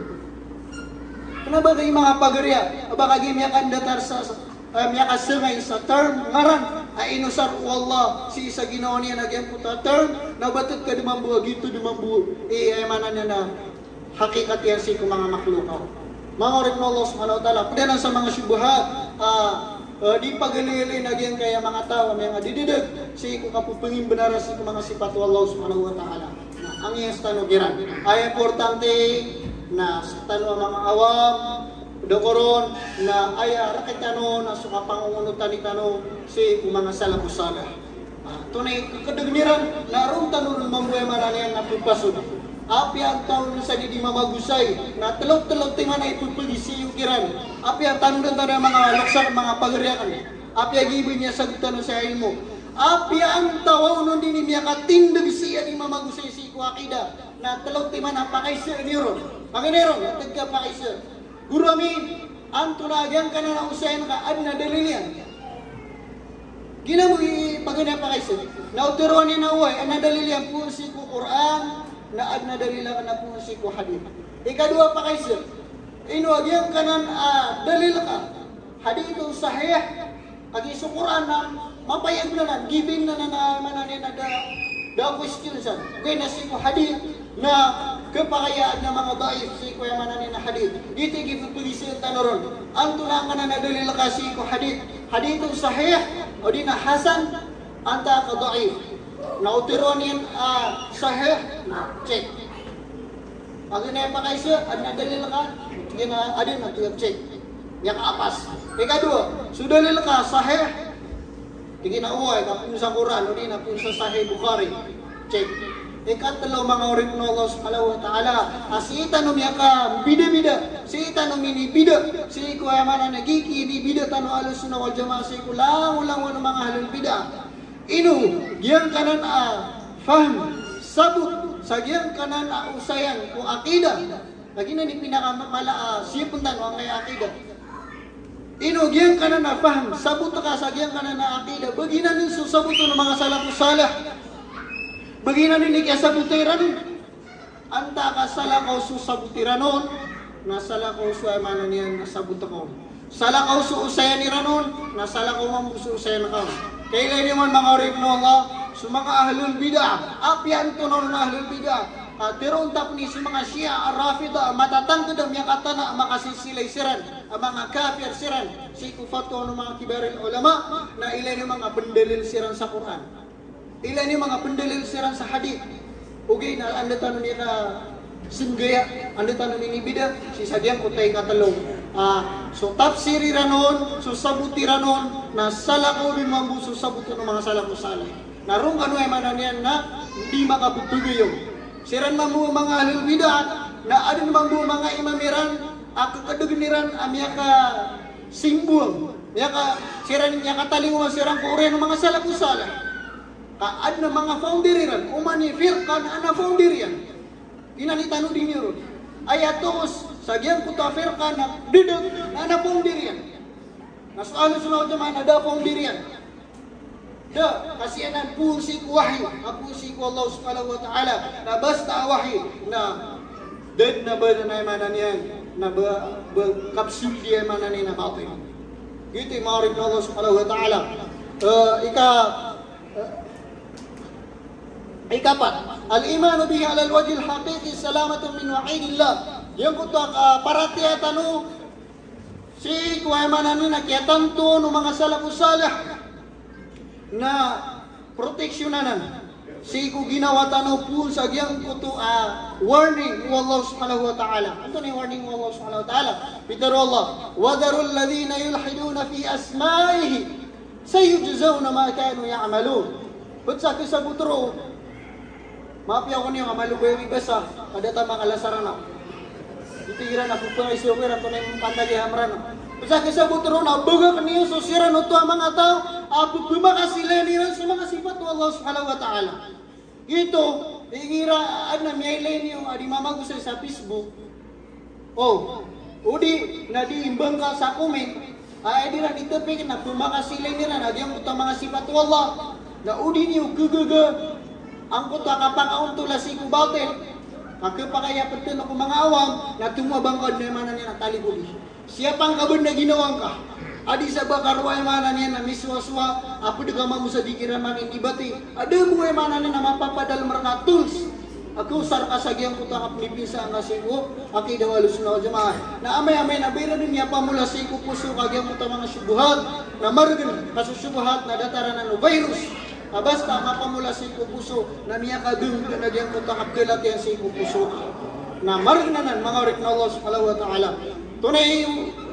Kna ba kagiya manga pagari a, ba kagiya miyakandatar sa, sa, ah, miyakasangay sa term, ngaran, a inosar o Allah, sii sa ginawa niyan a giyangkoto a term, na ba tk ka dn mambo a giyoto dn mambo i, aya maana niyan na hakikat iyan sii ko manga makhluq. Manga oripn o Allah subhanahu wa ta'ala, pd anan sa manga shubuhat, ah, ah, di pagaligalin a giyangkaya manga taw a miyangadididag sii ko kapphangimbnar sii ko manga sipat o Allah subhanahu wa ta'ala. Na angiyas tano kiran. Aya importante na sktano a manga awam, dokoron, na aya rk tano na so kapangongonotan tano sii ko manga salafus salih. Ah, tonaa i kdg iran, na roo tano ron mambo, aya maana niyan na pphasod. Apiya antaa on sa di di mamagosay, na tlo-tlo timan a ipepegisiyo kiran. Apiya tanodan tano a manga lokes, manga pagari akn. Apiya giya bo i miyasagot tano sa ilmo. Apiya antaa on di niyan miyakatindeg sii a di mamagosay sii ko aqida. Na tlo timan a pakaiza niyo ron. Paganay ron, teg ka pakaiza. Goro ami, antonaa giyangkanan a osayan ka adn a dalil iyan? Giya bo i paganay a pakaiza. Na oteroon iyan a oway, adn a dalil iyan poon sii ko Qur'an, na adn a dalil akn a poon sii ko hadith. Ikadowa a pakaiza. Ino a giyangkanan a dalil ka? Hadithun sahih, kagiya so Qur'an na mapayag anan, given anan a maana niyan na da, da question san. Ogaid na sii ko hadith na khapakay a adn a manga daif sii ko aya maana niyan na hadith. Giyoto i kipepegisiyan tano ron. Antonaa angkanan a dalil ka sii ko hadith? Hadithun sahih, odi na hasan, antaa ka daif? Na oteroon iyan a sahih, na check. Paganay a pakaiza, adn a dalil ka? Tig iyan a adn, na tig iyan a check. Miyakaapas. Ikadowa, so dalil ka sahih? Tig iyan a oway, ka poon sa Qur'an, odi na poon sa Sahih Bukhari. Check. Ikatlo, manga oripn o Allah subhanahu wa ta'ala, a sii tano miyakambidabida, sii tano minibida sii ko aya maana niyan na giya kinibida tano Ahlus Sunnah wal Jamaah sii ko langolangon o manga ahlul bid'ah. Ino giyangkanan a fahm, sabot sa giyangkanan a osayan ko aqida? Lagid anan i pinakamala a siyapen tano angkaya aqida. Ino giyangkanan a fahm, sabot ka sa giyangkanan a aqida? Ba giyanan i so sabot o manga salafus salih? Ba giyanan i kiyasabot iran? Antaa ka salakaw so sabot iran on, na salakaw so aya maana niyan na sabot ka on. Salakaw so osayan iran on, na salakaw mambo so osayan ka on. Ka ilay niyo man, manga oripn o Allah, so manga ahlul bid'ah, apiya antonaa on a ahlul bid'ah. Ka teroon ta pn i so manga Shia ar-Rafidah, matatangked a miyakatana a makasilsilay siran a manga kafir siran sii ko fatwa o manga kibaril ulama, na ilay niyo man a pendalil siran sa Qur'an. Ilay niyo man a pendalil siran sa hadith. Ogaid na anda tano miyakasenggaya, anda tano minibida, sii sa giyangkoto a ikatlo. Ah, so tafsir iran on, so sabot iran on, na salakaw dn mambo so sabot o manga salafus salih. Na roo kano aya maana niyan na di makapepegayong. Siran mambo manga ahlul bid'ah, na adn mambo manga imam iran a kekedegen iran a miyakasimbowang, miyaka, siran miyakatalingoma siran ko oriyan o manga salafus salih. Ka adn a manga founder iran, oman i firqa na adn a founder iyan. Inanay tano dn iron. Aya toos sa giyangkoto a firqa na dedet na adn a founder iyan. Na so Ahlus Sunnah wal Jamaah na da a founder iyan. Da, ka sii anan poon sii ko wahyi, a poon sii ko Allah subhanahu wa ta'ala. Na basta a wahyi, na da dn a ba, na aya maana niyan na ba, ba kapsul di aya maana niyan na batil. Giyoto i manga oripn o Allah subhanahu wa ta'ala. Eh, ika, Ikapat, al-imanu bihi ala al-wajhi al-haqiqi salamatun min wa'idillah. Giyangkoto a kaparatiyaya tano sii ko aya maana niyan na kiyatanto o manga salafus salih na protection anan sii ko ginawa tano poon sa giyangkoto a warning o Allah subhanahu wa ta'ala. Antonaa i warning o Allah subhanahu wa ta'ala? Pitharo o Allah, "Wa dharul ladhina yulhiduna fi asma'ihi." Sayujzawna ma kanu ya'malun. Ped sa kesabot ron. Mapiya ko niyo, ka malo ko iyo mibasa, ka da ta makalasar anan. Ito iran a pepangaiso ko iran, antonaa i pantag iyan ran. Ped sa kesabot ron na bagak niyo so siran oto a manga taw a pepemakasilay iran so manga sipat o Allah subhanahu wa ta'ala. Ito, igira adn a miyailay niyo a di mamagosay sa Facebook, o, o di na di mbangka sa comment, a aya di ran di tepik na pemakasilay iran a giyangkoto a manga sipat o Allah. Na o di niyo kegaga angkoto a kapakaontol a sii ko batil, ka khapakay a peten ko manga awam, na tomo a bangka adn a aya maana niyan na talib o di. Siyapa ngka ba na ginawa ngka a di sa ba ka roo aya maana niyan na misowasowa a ped ka mambo sa di kiran makindibati. A da bo aya maana niyan na mapapadalem rka a tools a kaosar ka sa giyangkoto a kapnipinsa angka sii ko aqida o Ahlus Sunnah wal Jamaah. Na amay-amay na ba iran dn miyapamola sii ko poso ka giyangkoto a manga shubuhat, na maregen ka so shubuhat na datar anan o virus. A basta mapamola sii ko poso na miyakageng ka na giyangkoto a kapdalat iyan sii ko poso. Na maregen anan, manga oripn o Allah subhanahu wa ta'ala. Tonaa i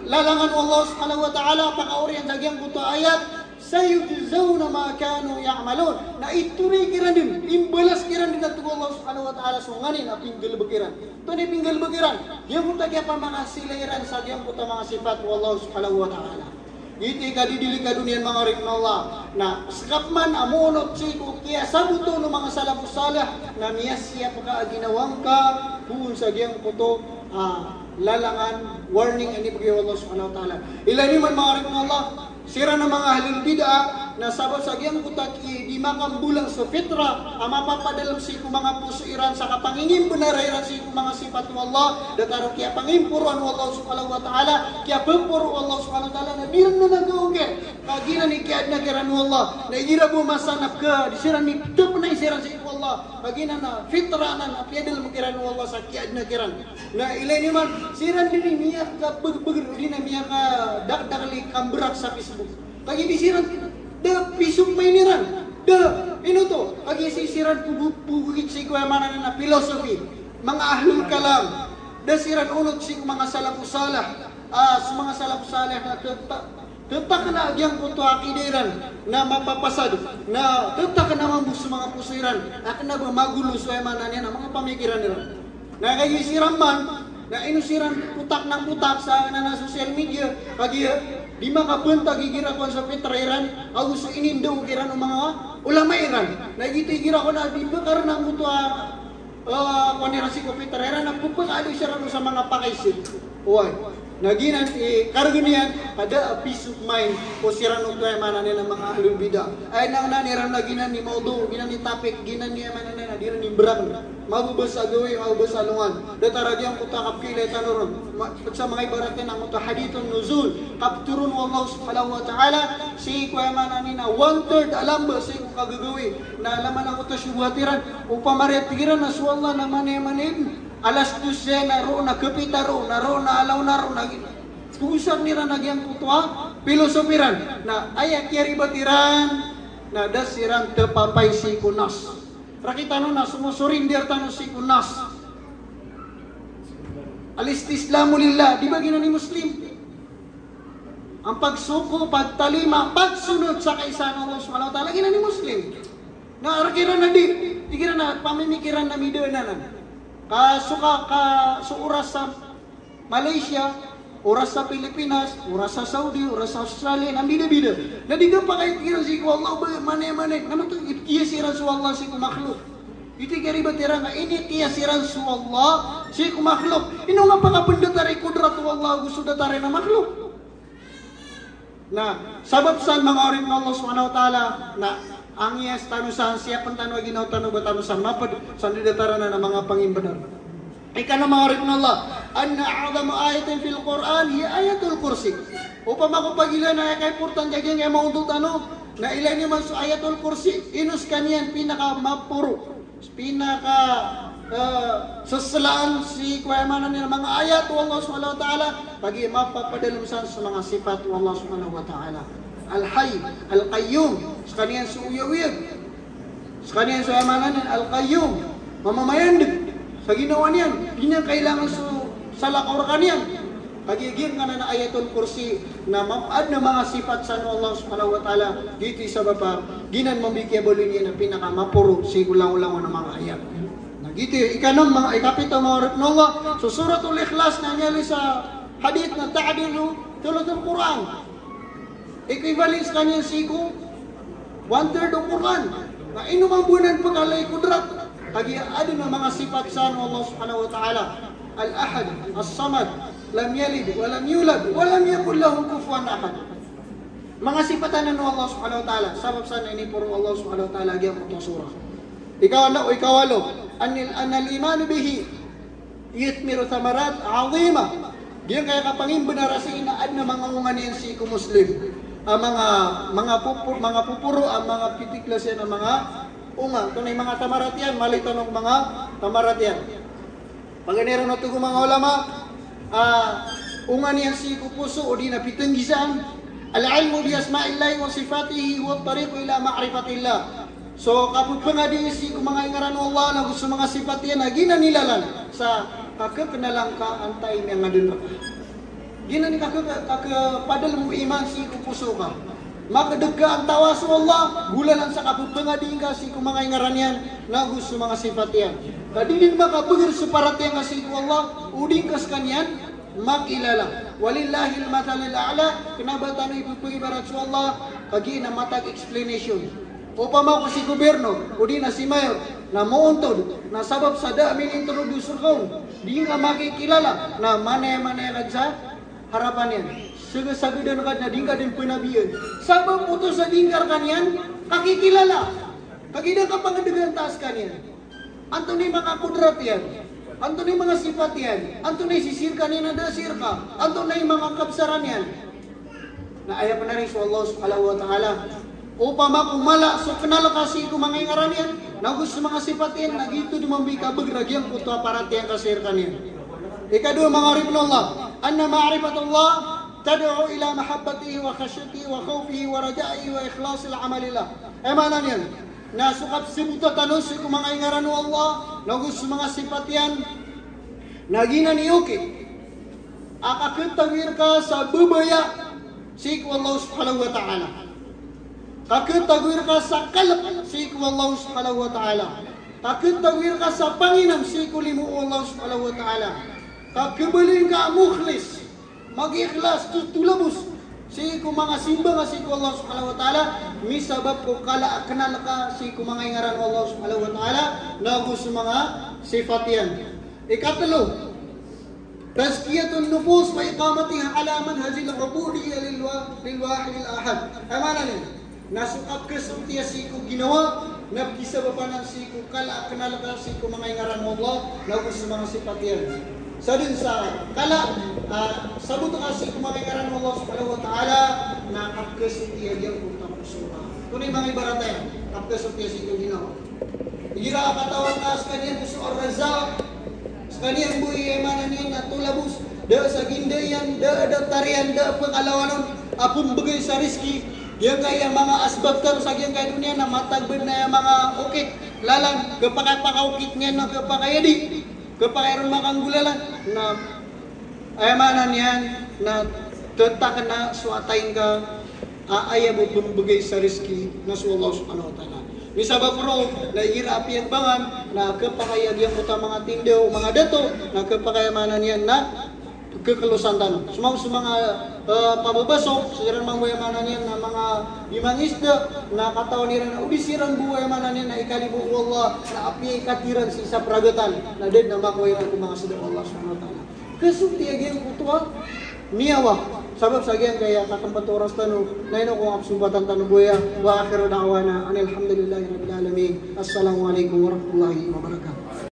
lalangan o Allah subhanahu wa ta'ala a pakaoriyan sa giyangkoto a ayat, Sayujzawna ma kanu ya'malun. Na itoray kiran dn, imbalas kiran dn a tig o Allah subhanahu wa ta'ala so nganin a pinggalbk iran. Antonaa i pinggalbk iran? Giyangkoto a kiyapamakasilay iran sa giyangkoto a manga sipat o Allah subhanahu wa ta'ala. Giyoto i kadidilikado niyan, manga oripn o Allah. Na skaniyan a moonot sii ko kiyasabot o manga salafus salih na miyasiyap ka a ginawa ngka poon sa giyangkoto a lalangan, warning a inibgay o Allah subhanahu wa ta'ala. Ilay niyo man, manga oripn o Allah, siran a manga ahlul bid'ah na sabap sa giyangkoto a ki-, di makambolang so fitrah a mapapadalm sii ko manga poso iran sa kapangingimbnar iran sii ko manga sipat o Allah, datar o kiyapangimporoan o Allah subhanahu wa ta'ala, kiyapaporo o Allah subhanahu wa ta'ala, na di ran na nagaoker. Ka giyanan i kiyaadna kiran o Allah, na igira bo masanap ka, di siran miptpnay siran sii ko Allah. Ka giyanan a fitrah anan a piyadalm kiran o Allah sa kiyaadna kiran. Na ilay niyo man, siran dn i miyakabgbgr, odi na miyakadakdakl i kambrak sa Facebook. Kagiya di siran, da peace of mind iran. Da, ino oto, kagiya sii siran pgo-, pgogit sii ko aya maana niyan a philosophy. Manga ahlul kalam. Da siran onot sii ko manga salafus salih. Ah, so manga salafus salih na tata-, tatakna a giyangkoto a aqidah iran na mapapasad, na tatakna mambo so manga poso iran, a kna ba magolo so aya maana niyan a manga pamikiran iran. Na kagiya siran man, na ino siran potak na potak sa anan a social media, kagiya di makabantag igira kowan so fitrah iran, ago so inindaw kiran o manga ulama iran. Na giyoto igira kowan a di pkarna angkoto a Ah, kowan iran sii ko fitrah iran na pphakaado siran sa manga pakaisip. Oway. Na giyanan i kargn iyan, ka da a peace of mind ko siran oto aya maana niyan a manga ahlul bid'ah. Aya nangnan iran na giyanan i mawdu', giyanan i topic, giyanan i aya maana niyan a di ran imbrakn. Mababa sa gawii, mababa sa alongan. Datar a giyangkoto a kapkhailay tano ron. Ma-, sa manga ibarat iyan angkoto a hadithun nuzul. Kapthoron o Allah subhanahu wa ta'ala sii ko aya maana niyan a one third a lamba sii ko kagagawii. Na laman angkoto a syubhat iran, opama riya tig iran a so Allah na mani-, mani-, alas dose na roo na khapita roo, na roo na alaw na roo na gi-, pogosakn iran a giyangkoto a philosophy iran. Na aya kiyaribat iran, na da siran tpapay sii ko nas. Rakitano na somosorindir tano sii ko nas. Al-istislamu lillah, di ba giyanan i Muslim? An pagsuko, pagtalima, pagsonod sa kaisa o Allah subhanahu wa ta'ala, giyanan i Muslim. Na rk iran a di, tig iran a pamimikiran a midaan anan. Ka so ka, ka so oras sa Malaysia, oras sa Pilipinas, oras sa Saudi, oras sa Australia, na bida-bida. Na di kapakay, tig iran, sii ko Allah ba mani-mani. Na mato, i-, kiyaas iran so Allah sii ko makhluk. Ito i karibat iran a inikiyaas iran so Allah sii ko makhluk. Ino nga pakapndatar i kodrat o Allah ago so datar iyan a makhluk? Na sabap san, manga oripn o Allah subhanahu wa ta'ala, na angiyas tano san, siyapn tano a ginawa tano ba tano san mapd, san di datar anan a manga pangimbnar. Ikanan, manga oripn o Allah, anna a'zama ayatin fil Qur'an hiya Ayatul Kursi. Opama ko pagilaan a aya kaimportante a giyangkai a mawdu' tano, na ilay niyo man so Ayatul Kursi, ino skaniyan pinakamaporo, pinaka, eh, seslaan sii ko aya maana niyan a manga ayat o Allah subhanahu wa ta'ala, kagiya mapapadalm san so manga sifat o Allah subhanahu wa ta'ala. Al-Hayy, Al-Qayyum, skaniyan so oyagoyag. Skaniyan so aya maana niyan Al-Qayyum, mamamayandg sa ginawa niyan, di niyan kailangan so salakaw rkaniyan. Kagiya giyangkanan a Ayatul Kursi na mam-, adn a manga sifat san o Allah subhanahu wa ta'ala, giyoto i sabap a giyanan mambo i kiyabaloy niyan a pinakamaporo sii ko langolangon a manga ayat. Na giyoto i ikanom, manga, ikapito, manga oripn o Allah, so Suratul Ikhlas na miyaaloy sa hadith na ta'dilu thuluthul Qur'an. Equivalent skaniyan sii ko one third o Qur'an. Na ino mambo anan pkhalay kodrat? Kagiya adn a manga sifat san o Allah subhanahu wa ta'ala. Al-Ahad, As-Samad, lam yalid wa lam yulad wa lam yakun lahu kufuwan ahad. Manga sifat anan o Allah subhanahu wa ta'ala. Sabap san iniporo o Allah subhanahu wa ta'ala giyangkoto a surah. Ikaw, ano, ikawalo, anil, anal imanu bihi yuthmiru thamarat azimah. Giyangkaya kapangimbnar a sii na adn a manga onga niyan sii ko Muslim a manga, manga popo-, manga poporo a manga pitiklas iyan a manga onga. Antonaa i manga thamarat iyan, mailay tano ko manga thamarat iyan. Paganay ron oto ko manga ulama, ah, onga niyan sii ko poso odi na pitnggisaan. Al-ilmu bi asma'illahi wa sifatihi huwa at-tariqu ila ma'rifatillah. So kapphangadi sii ko manga ingaran o Allah na go so manga sifat iyan na giyanan i lalan sa kakaknala ngka antaa i miyangadn rka. Giyanan i kaka-, kaka-, padalm o iman sii ko poso ka. Makdg ka antaa so Allah, golalan sa kapphangadi ngka sii ko manga ingaran iyan, nago so manga sipat iyan. Ka di dn makabagr so paratiyaya ngka sii ko Allah, o di ngka skaniyan makilala. Walillahil mathalul a'la, kna ba tano ipphaibarat so Allah, kagiya na matag explanation. Opama ko si gobyerno, odi na si mayor, na moontod, na sabap sa da a minintroduce rka on, di ngka makikilala, na manaya-manaya ka sa harapan iyan. Sagsagdan ka na di ngka dn pnabian. Sabap oto sa di ngka rkaniyan kakikilala. Kagiya da ka pangdgan antaa skaniyan. Antonaa i manga kodrat iyan? Antonaa i manga sipat iyan? Antonaa i sisii rkaniyan a da sii rka? Antonaa i manga kabsaran iyan? Na aya pn ari so Allah subhanahu wa ta'ala. Opama ko mala so knal ka sii ko manga ingaran iyan, nago so manga sipat iyan, na giyoto dn mambo i kabagr a giyangkoto a paratiyaya ngka sii rkaniyan. Ikadowa, manga oripn o Allah, anna ma'rifatallah tad'u ila mahabbatihi wa khashyatihi wa khawfihi wa raja'ihi wa ikhlasil amali lah. Aya maana niyan, na so kapsbota tano sii ko manga ingaran o Allah, nago so manga sipat iyan, na giyanan i okit a kakhatagoi rka sa babaya sii ko Allah subhanahu wa ta'ala. Kakhatagoi rka sa kalk sii ko Allah subhanahu wa ta'ala. Kakhatagoi rka sa panginam sii ko limo o Allah subhanahu wa ta'ala. Kakhabaloy ngka a mukhlis, magikhlas, to, tolabos sii ko manga simba ngka sii ko Allah subhanahu wa ta'ala, misabap ko kala a knal ka sii ko manga ingaran o Allah subhanahu wa ta'ala, nago so manga sipat iyan. Ikatlo, tazkiyatun nufus wa iqamatiha ala manhajil ubudiyyah lil wa-, lil wahidil ahad. Aya maana niyan, na so kapkhasotiya sii ko ginawa, na pkhisabapan anan sii ko kala a knal ka sii ko manga ingaran o Allah, nago so manga sipat iyan. Sadn sa kala, ah, sabot ka sii ko manga ingaran o Allah subhanahu wa ta'ala, na kapkhasotiya giyangkoto a poso ka. Antonaa i manga ibarat iyan, kapkhasotiya sii ko ginawa. Igira a katawan ka a skaniyan bo so Ar-Razzaq, skaniyan bo i, aya maana niyan na tolabos, da sa gindayan, da, da tariyan, da pkalawanon a pmbgay sa rizki. Giyangkaya manga asbab tano sa giyangkaya doniya na matag bnar a manga okit, lalan, khapakay pakaokit niyan na khapakay adi, khapakay ron makanggolalan, na aya maana niyan na ttakna so atay ngka a aya bo pmbgay sa rizki na so Allah subhanahu wa ta'ala. Misabap roo na igira a piyagbangan na khapakay a giyangkoto a manga tinda o manga dato, na khapakay, aya maana niyan na khakhlosan tano. So manga, so manga, eh, pababasok, siran mambo, aya maana niyan na manga bimangisda, na katawan iran na o di siran bo, aya maana niyan na ikalimo o Allah, na apiya ikat iran sii sa pragatan, na da dn a makowa iran ko manga sda o Allah subhanahu wa ta'ala. Khasotiya giyangkoto a niyawa. Sabap sa giyangkaya kakmpt o oras tano, na ino ko kapsmbatan tano bo aya. Wa akhiru da'wana anil hamdulillahi rabbil alamin. Assalamu alaikum warahmatullahi wabarakatuh.